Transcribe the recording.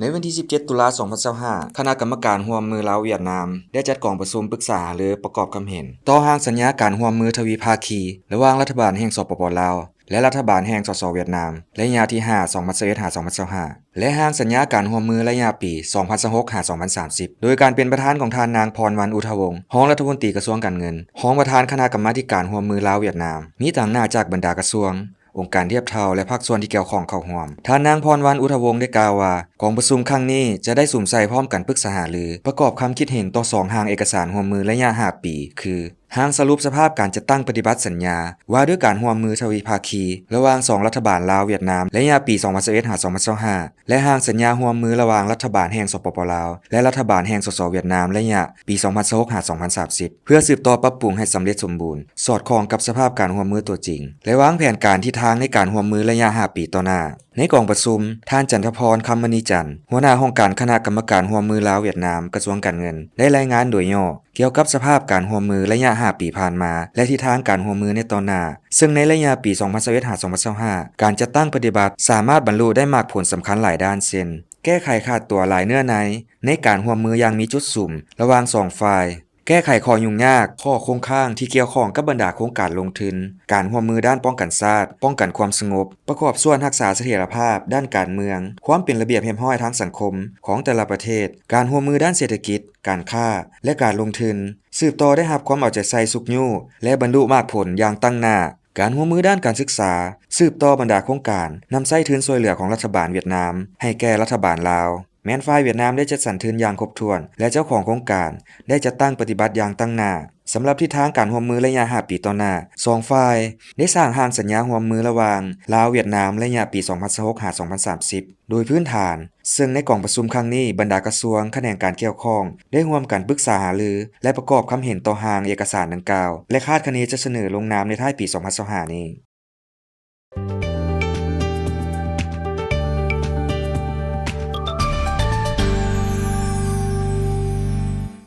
ໃນວັນທີສິບເຈັດ ຕຸລາ ສອງພັນຊາວຫ້າ ຄະນະກຳມະການຮ່ວມມືລາວ-ຫວຽດນາມ ໄດ້ຈັດກອງປະຊຸມປຶກສາຫາລືປະກອບຄຳເຫັນ ຕໍ່ຮ່າງສັນຍາການຮ່ວມມືທະວິພາຄີ ລະຫວ່າງລັດຖະບານແຫ່ງ ສປປ ລາວ ແລະ ລັດຖະບານແຫ່ງ ສສ ຫວຽດນາມ ໄລຍະທີຫ້າ ສອງພັນຊາວເອັດ ຫາ ສອງພັນຊາວຫ້າ ແລະ ຮ່າງສັນຍາການຮ່ວມມືໄລຍະປີ ສອງພັນຊາວຫົກ ຫາ ສອງພັນສາມສິບ ໂດຍການເປັນປະທານຂອງທ່ານນາງ ພອນວັນ ອຸທະວົງ ຮອງລັດຖະມົນຕີກະຊວງການເງິນ, ຮອງປະທານຄະນະກຳມາທິການຮ່ວມມືລາວ-ຫວຽດນາມ, ມີຕາງໜ້າຈາກບັນດາກະຊວງ, ອົງການທຽບເທົ່າ ແລະ ພາກສ່ວນທີ່ກ່ຽວຂ້ອງເຂົ້າຮ່ວມ. ທ່ານນາງ ພອນວັນ ອຸທະວົງ ໄດ້ກ່າວວ່າ ກອງປະຊຸມຄັ້ງນີ້ຈະໄດ້ສຸມໃສ່ພ້ອມກັນປຶກສາຫາລື ປະກອບຄຳຄິດເຫັນຕໍ່ສອງຮ່າງເອກະສານຮ່ວມມືໄລຍະຫ້າປີ ຄື ຮ່າງສະຫຼຸບສະພາບການຈັດຕັ້ງປະຕິບັດສັນຍາວ່າດ້ວຍການຮ່ວມມືທະວິພາຄີ ລະຫວ່າງສອງລັດຖະບານລາວ-ຫວຽດນາມ ໄລຍະປີ ສອງພັນຊາວເອັດ ຫາ ສອງພັນຊາວຫ້າ ແລະ ຮ່າງສັນຍາຮ່ວມມືລະຫວ່າງລັດຖະບານແຫ່ງ ສປປ ລາວ ແລະ ລັດຖະບານແຫ່ງ ສສ ຫວຽດນາມ ໄລຍະປີ ສອງພັນຊາວຫົກ ຫາ ສອງພັນສາມສິບ ເພື່ອສືບຕໍ່ປັບປຸງໃຫ້ສຳເລັດສົມບູນ, ສອດຄ່ອງກັບສະພາບການຮ່ວມມືຕົວຈິງ ແລະ ວາງແຜນການທິດທາງໃນການຮ່ວມມືໄລຍະຫ້າປີຕໍ່ໜ້າ. ໃນກອງປະຊຸມ, ທ່ານ ຈັນທະພອນ ຄຳມະນີຈັນ ຫົວໜ້າຫ້ອງການຄະນະກຳມະການຮ່ວມມືລາວ-ຫວຽດນາມ ກະຊວງການເງິນ ໄດ້ລາຍງານໂດຍຫຍໍ້ກ່ຽວກັບສະພາບການຮ່ວມມືໄລຍະຫ້າປີຜ່ານມາ ແລະ ທິດທາງການຮ່ວມມືໃນຕໍ່ໜ້າ, ເຊິ່ງໃນໄລຍະປີ ສອງພັນຊາວເອັດ ຫາ ສອງພັນຊາວຫ້າ ການຈັດຕັ້ງປະຕິບັດສາມາດບັນລຸໄດ້ໝາກຜົນສຳຄັນຫຼາຍດ້ານ ເຊັ່ນ ແກ້ໄຂຂາດຕົວຫຼາຍເນື້ອໃນໃນການຮ່ວມມືຢ່າງມີຈຸດສຸມລະຫວ່າງສອງຝ່າຍ, ແກ້ໄຂຂໍ້ຫຍຸ້ງຍາກ, ຂໍ້ຄົງຄ້າງທີ່ກ່ຽວຂ້ອງກັບບັນດາໂຄງການລົງທຶນ, ການຮ່ວມມືດ້ານປ້ອງກັນຊາດ, ປ້ອງກັນຄວາມສະຫງົບ, ປະກອບສ່ວນຮັກສາສະຖຽນລະພາບດ້ານການເມືອງ, ຄວາມເປັນລະບຽບຮຽບຮ້ອຍທາງສັງຄົມຂອງແຕ່ລະປະເທດ, ການຮ່ວມມືດ້ານເສດຖະກິດ, ການຄ້າ ແລະ ການລົງທຶນ, ສືບຕໍ່ໄດ້ຮັບຄວາມເອົາໃຈໃສ່ຊຸກຍູ້ ແລະ ບັນລຸໝາກຜົນຢ່າງຕັ້ງໜ້າ. ການຮ່ວມມືດ້ານການສຶກສາ, ສືບຕໍ່ບັນດາໂຄງການນຳໃຊ້ທຶນຊ່ວຍເຫຼືອຂອງລັດຖະບານຫວຽດນາມໃຫ້ແກ່ລັດຖະບານລາວ, ແມ່ນຝ່າຍຫວຽດນາມໄດ້ຈັດສັນທຶນຢ່າງຄົບຖ້ວນ ແລະ ເຈົ້າຂອງໂຄງການໄດ້ຈັດຕັ້ງປະຕິບັດຢ່າງຕັ້ງໜ້າ. ສຳລັບທິດທາງການຮ່ວມມືໄລຍະຫ້າປີຕໍ່ໜ້າ, ສອງຝ່າຍໄດ້ສ້າງຮ່າງສັນຍາຮ່ວມມືລະຫວ່າງລາວ-ຫວຽດນາມ ໄລຍະປີ ສອງພັນຊາວຫົກ ຫາ ສອງພັນສາມສິບ ໂດຍພື້ນຖານ, ເຊິ່ງໃນກອງປະຊຸມຄັ້ງນີ້ ບັນດາກະຊວງ, ຂະແໜງການກ່ຽວຂ້ອງ ໄດ້ຮ່ວມກັນປຶກສາຫາລື ແລະ ປະກອບຄຳເຫັນຕໍ່ຮ່າງເອກະສານດັ່ງກ່າວ ແລະ ຄາດຄະເນຈະສະເໜີລົງນາມໃນທ້າຍປີ ສອງພັນຊາວຫ້ານີ້.